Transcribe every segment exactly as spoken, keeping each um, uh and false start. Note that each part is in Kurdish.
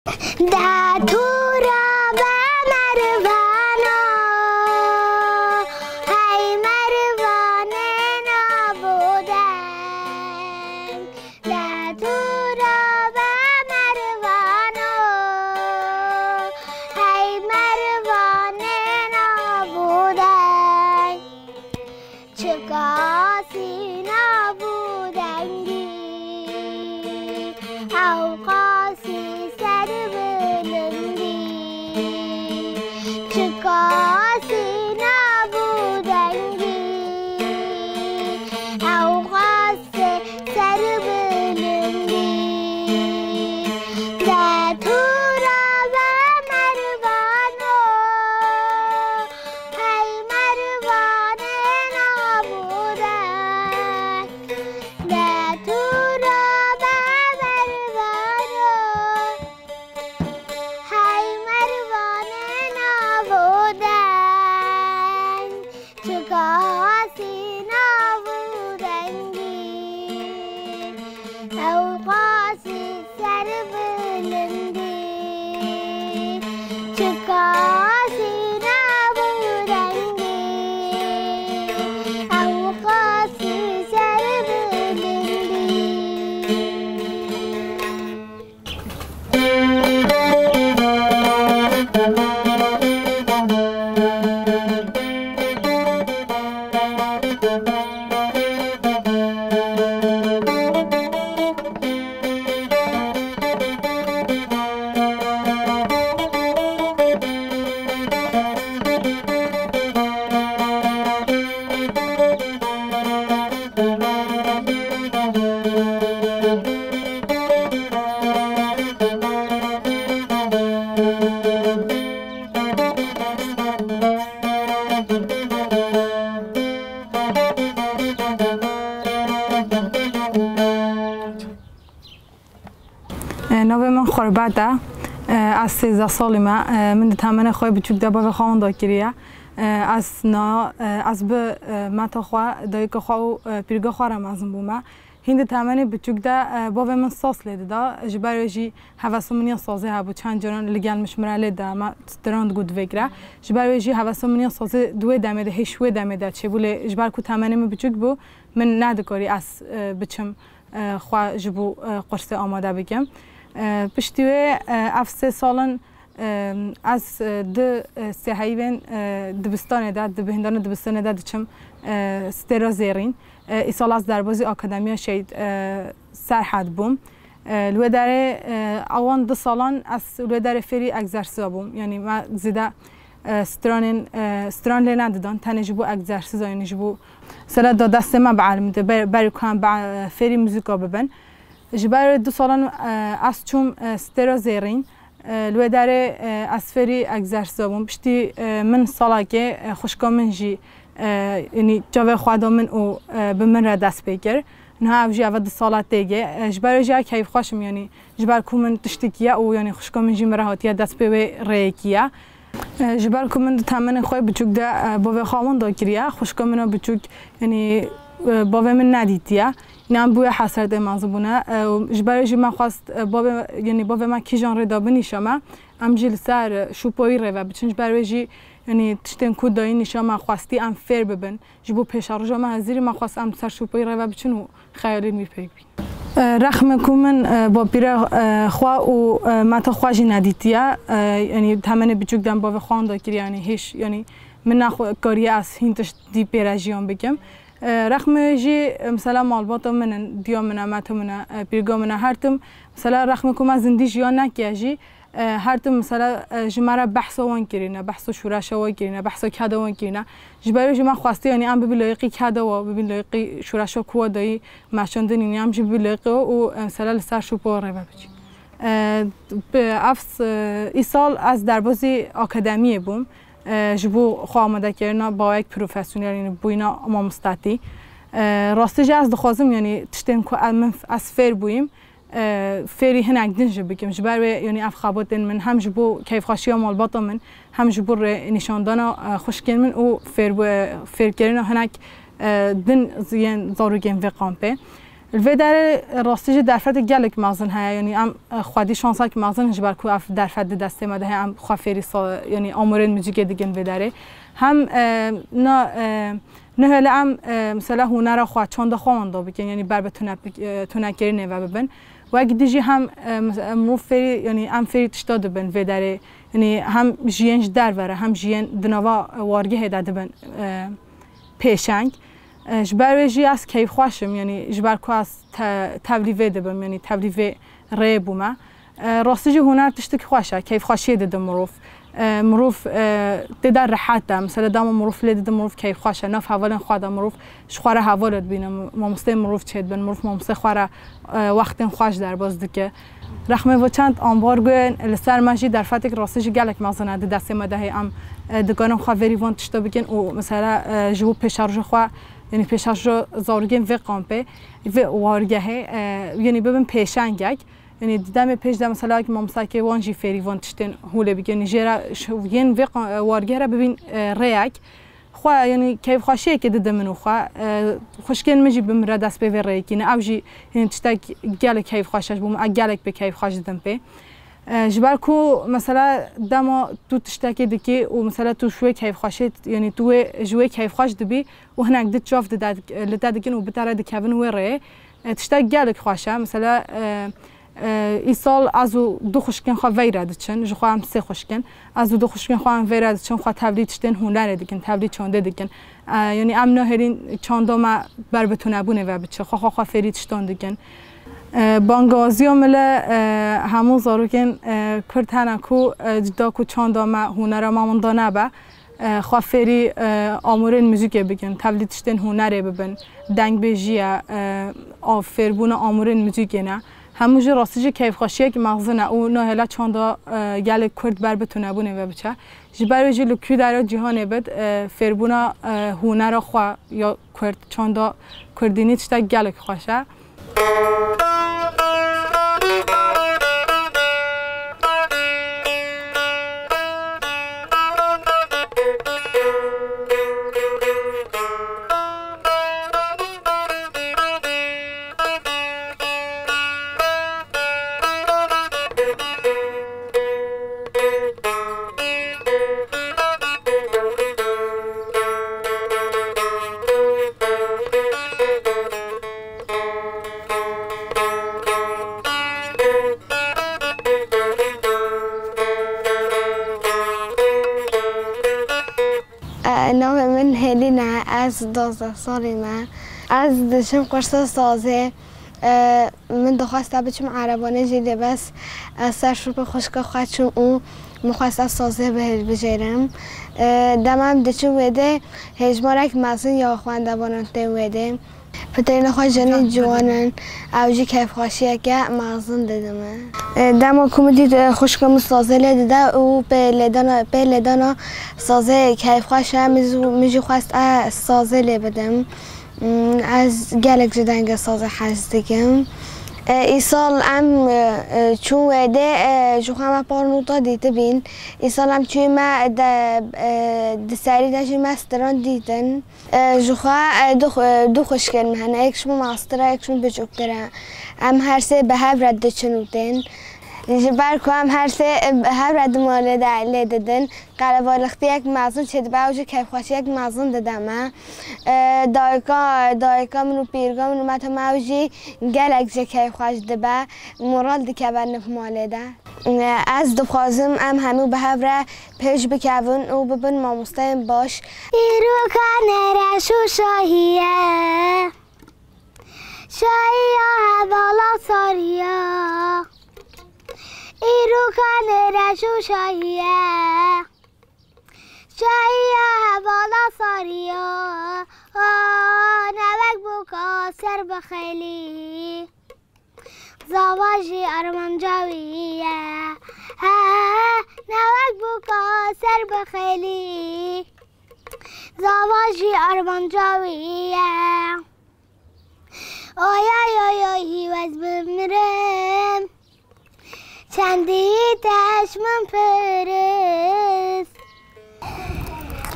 De tu ra be mervano, hey mervanê navûdeng. De tu ra be mervano, hey mervanê navûdeng. Çiqasî navûdengî, ew qasî serbilindî. Çiqasî navûdengî, ew qasî serbilindî. De tu ra be mervano, hey mervanê navûdeng. De tu ra be mervano, hey mervanê navûdeng. Çiqasî navûdengî, ew qasî serbilindî. Çiqasî navûdengî, ew qasî serbilindî. E, navê min Xurbet e. E, ez sêzdeh salî me. E, min di temenê xwe biçûk de bavê xwe wenda kiriye. E, ez na, e, ez bi, e, meta xwe, dayika xwe û, e, pîrga xwe re mezin bûme. Hîn di temenê biçûk de, e, bavê min saz lê dida. Ji ber wê jî hevesa min ya sazê hebû. Çend caran li gel min ji min re lê da, me stran digot vê kire. Ji ber wê jî hevesa min ya sazê di wê demê de, hêj wê demê de çêbû. Lê ji ber ku temenê min biçûk bû, min nedikarî ez, e, biçim, e, xwe ji bo, e, qursê amade bikim. E, piştî wê, e, ev sê sal in, e, ez, e, di, e, sê heyvên, e, dibistanê de, di bihîndana dibistanê de diçim, e, stêra zêrîn. E, îsal ez derbazî Akademiya Şehîd, e, Serhed bûm. E, li wê derê, e, ewan du salan ez li wê derê fêrî egzersîza bûm. Yanî me zêde, e, stranên, e, stran lê nedidan. Tenê ji bo egzersîza, yanî ji bo mesela da destê me bielimîte, ber-, berî ku em be-, fêrî muzîka bibin. Ji ber wê du salan, e, ez çûm, e, stêra zêrîn. E, li wê derê, e, ez fêrî egzersîza bûm. Piştî, e, min salekê, e, xwişka min jî, e, yanî çavê xwe da min û, e, bi min re dest pê kir. Niha ev jî eve du sala têgê. E, ji ber wê jî ya keyfxweş im, yanî ji ber ku min tiştekî ye û yanî xwişka min jî min re hatiye dest pê wê rêyekî ye. E, ji ber ku min di temenê xwe biçûk de, e, bavê xwe wenda kiriye, xwişka min a biçûk, yanî, e, bavê min nedîtiye. Yanî em bi wê hesretê mezin bûne. E, û ji ber wê jî me xwest, e, bavê, yanî bavê me kîjan rê da binîşe me, em jî li ser, e, şûpoyî rê ve biçin. Ji ber wê jî, yanî tiştên ku dayî nîşa me xwestî em fêr bibin. Ji bo pêşeroja me hezirî me xwest em ser şûpoyî rê ve biçin û xeyalên wî pêk bîn. E, rexmê ku min, e, bapîra, e, xwe û, e, meta xwe jî nedîtiye. E, yanî temenê biçûk de em bavê xwe wenda kiriye, yanî hêj, yanî min naxwe kariye ez hîn tişt dî pê re jiyan bikim. E, rexmê jî, e, mesela malbata min in, diya min e, meta min e, e, pîrga min e, her tim, mesela rexmê ku me zindî jiyan nekiye jî, E, her tim mesela, e, ji me re behsa wan kirîne, behsa şûreşa wan kirîne, behsa keda wan kirîne. Ji ber wê jî me xwestiye, yanî em bibî layiqî keda wa, bibî layiqî şûreşa ku wa dayî meşandinî, em jî bibî layiqî wa û, e, mesela li ser şûpa wa rê ve biçî. E, bi-, ev s-, îsal ez derbazî akademiyê bûm. E, ji bo xwe amadekirina bawek profesyonel, yanî bûyîna mamostatî. E, rastî jî ez dixwazim, yanî tiştên ku ez, min, ez fêr bûyîm, e, fêrî hinek din jî bikim. Ji ber wê, yanî ev xebatên min hem ji bo keyfxweşiya malbata min, hem ji bo rê nîşandana, e, xwişkên min û fêr, fêrkirina hinek, e, din yên zarokên vê kampê. Li vê derê rastî jî derfetek gelek mezin heye, yanî em, e, xwedî şansek mezin ji ber ku ev derfet di destê me de heye, em xwe fêrî sa-, yanî amûrên muzîkê dikin vê derê. Hem, e, na, e, nihêle em, e, mesela hunera xwe, çanda xwe wenda bikin, yanî ber bi tune-, e, tunekirinê ve bibin. Wek dî jî hem, e, mes-, e, mirov fêrî, yanî em fêrî tişta dibin vê derê. Yanî hem ji yên ji derve re, hem ji yên di nava, e, wargehê de dibin, e, pêşeng. E, ji ber wê jî ez keyfxweş im, yanî ji ber ku ez te-, tevlî vê dibim, yanî tevlî vê rêyê bûme. E, rastî jî huner tiştek xweş e, keyfxweşiyê dide mirov. E, mirov, e, tê de rehet e. Mesela dema mirov lê dide mirov keyfxweş e. Nav hevalên xwe de mirov ji xwe re heval dibîne, mamosteyê mirov çêdibin, mirov mamosteyê xwe re, e, wextên xweş derbas dike. Rexmê vê çend ambargoyên li ser me jî derfetek rastî jî gelek mezin e di destê me de heye. Em, e, dikarin xwe vêrî van tişta bikin û mesela, e, ji bo pêşerojê xwe, yanî pêşeroja zarokên vê kampê, vê wargehê, e, yanî bibin pêşengek. Yanî di demê pêş de mesela mamostakê wan jî fêrî van tiştên holê bikin. Jê re ji yên vê qa-, wargehê re bibîn, e, rêyek. Xwe, yanî keyfxweşiyekê dide min û xwe, e, xwişkên min jî bi min re dest pê vê rêyekî ne. Ew jî, yanî tiştek gelek keyfxweş e ji bo min. Ez gelek pê keyfxweş didim pê. E, ji ber ku mesela dema tu tiştekê dikî û mesela tu ji wê keyfxweşê, yanî tu wê ji wê keyfxweş dibî û hinek di çav dide, li te dikin û bi te re dikevin wê rêyê. E, tiştek gelek xweş e. Mesela, e, e, îsal ez û du xwişkên xwe veyre diçin, ji xwe em sê xwişkin. Ez û du xwişkên xwe em veyre diçin, xwe tevlî tiştên hunerê dikin, tevlî çandê dikin. E, yanî em nahêlin çanda me ber bi tunebûnê ve biçe, xwe xwe xwe fêrî tiştan dikin. E, bangawaziya min li, e, hemû zarokên, e, Kurd hene ku, e, da ku çanda me, hunera me winda nebe. E, xwe fêrî, e, amûrên muzîkê bikin, tevlî tiştên hunerê bibin, dengbêjî ye, e, av fêrbûna amûrên muzîkê ne. Hemû jî rastî jî keyfxweşiyek mezin e û nahêle çanda, e, gelek Kurd ber bi tunebûnê ve biçe. Ji ber wê jî li kû dera cîhanê bit, e, fêrbûna, e, hunera xwe ya Kurd, çanda Kurdînî tiştek gelek xweş e. E, navê min Hêlîn e, ez duwazdeh salî me. Ez diçim kursa sazê. E, min dixwest ez biçim erebanê jî lê bes ez ser şopê xwişka xwe çûm û min xwest ez sazê bihilbijêrim. E, dema em diçin wê dê hêjmarek mezin ya xwendevanan tên wê dê. Pitirêna xwe jinên ciwan in, ew jî keyfxweşiyeke mezin dide min. E, dema ku min dît, e, xwişka min sazê lê dide û pê lêdana, pê lêdana sazê keyfxweş e, min zû-, min jî xwest ez sazê lê bidim. Mm, ez gelek ji dengê sazê hez dikim. E, îsal em, e, e, çûn wê dê, e, ji xwe me par nota dîtibîn. Îsal em çûyî me de, e, di serî de jî me stran dîtin. E, ji xwe, e, du xwe-, du xwişkên min hene. Yek ji min mastir e, yek ji min biçûktir e. Em her sê bi hev re diçin û tên. Ji ber ku em her sê, e, bi hev re di malê de lê didin, qelebalixtiyek mezin çêdibe, ew jî keyfxweşiyek mezin dide me. E, dayika, dayika min û pîrika min û me tim ew jî gelek jê keyfxweş dibe, moral dikeve niv malê de. Ez dixwazim em hemû bi hev re pêş bikevin û bibin mamosteyên baş. Îroka nêreş û şahî ye, şahiya hevala sarî ye. Îroka nêreş û şahî ye, şahiya hevala sarî ye. Aa, ne wek bûka ser bi xêlî. Zava jî armanca wî ye. He, he, he, ne wek bûka ser bi xêlî. Zava jî armanca wî ye. Oy, oy, oy, oy, hî wez bimirim. Çendî teş min pirist.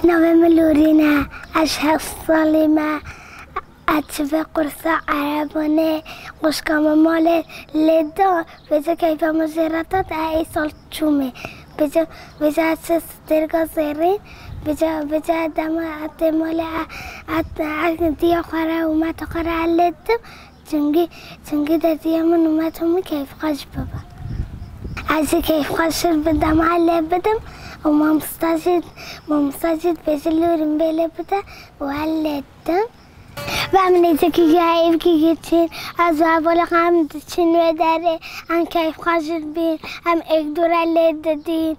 Navê min Lorîn e. Ez heft salî me. Çi ve qursa erebanê xwişka me malê lê da, vêca keyfa me jê re tat, e ê sal çûmê. Vêca, vêca ez çi stêrga zêrîn, vêca, vêca dema ez tê malê, e, e, e, diya xwe re û meta xwe re ez lê didim. Çimkî, çimkî de diya min û meta min keyfxweş bibe. Ez jî keyfxweştir bi dema ez lê bidim û mamosta jî, mamosta jî dibêje lûrîn bê lê bide û ez lê didim. Ve min êzekî heyvkî giçîn, ez û hevalê xwe em diçîn wê derê, em keyfxweş dibîn, em êk dû re lê didîn.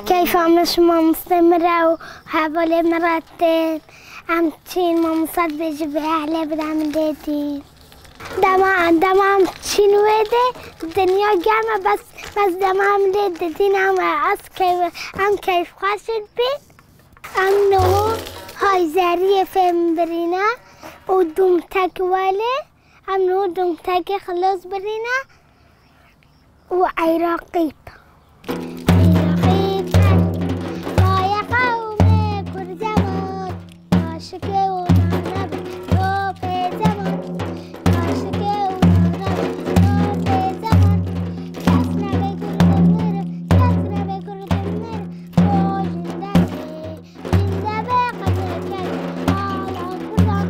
Keyfa min ji mamostê min re û hevalê min re tên. Em çîn, mamosta dibêje bê ehlê bide, em lê dîn. Dema, dema em çîn wê de, dinya germ e, bes, bes dema em lê didîn, em, ez keyf, em keyfxweş dibîn. Em niho hayzeriyê fêm birîne û dûmtek welê. Em niho dûmtekê xilas birîne û Iraqî. Iraqî ben, baye qewmê Kurdeman, aşikê û nanebin, yo pê zeman, aşikê û nanebin, yo pê zeman, kes nebe Kurdin mirim, kes nebe Kurdin mirim, yo jindekê. Jindebe qednekevin ala Kurdan.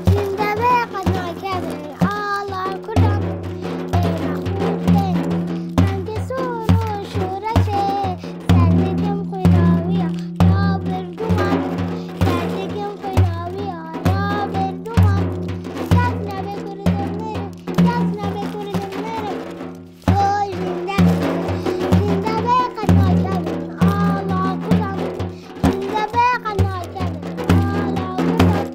Jindebe qednekevin ala Kurdan. Ême xûr bên rengê sor û şoreşê. Ser dikim xwînawiya ya berduman. Ser dikim xwînawiya ya berduman. Kes nebe Kurdin mirim, kes nebe Kurdin mirim. Oy, jinde, jinde bê qednakevin, ala Kur'an. Jinde bê qednakevin, ala Kur'an.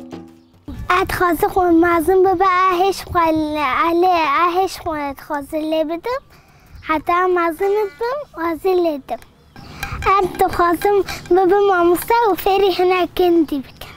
Ez dixwazim xwe mezin bibe, ez hêj xwe lê, ez lê, ez hêj xwe dixwazim lê bidim. Heta mezin bim, ez ê lê dim. Ez dixwazim bibim mamoste û fêrî hinek hindî bikim.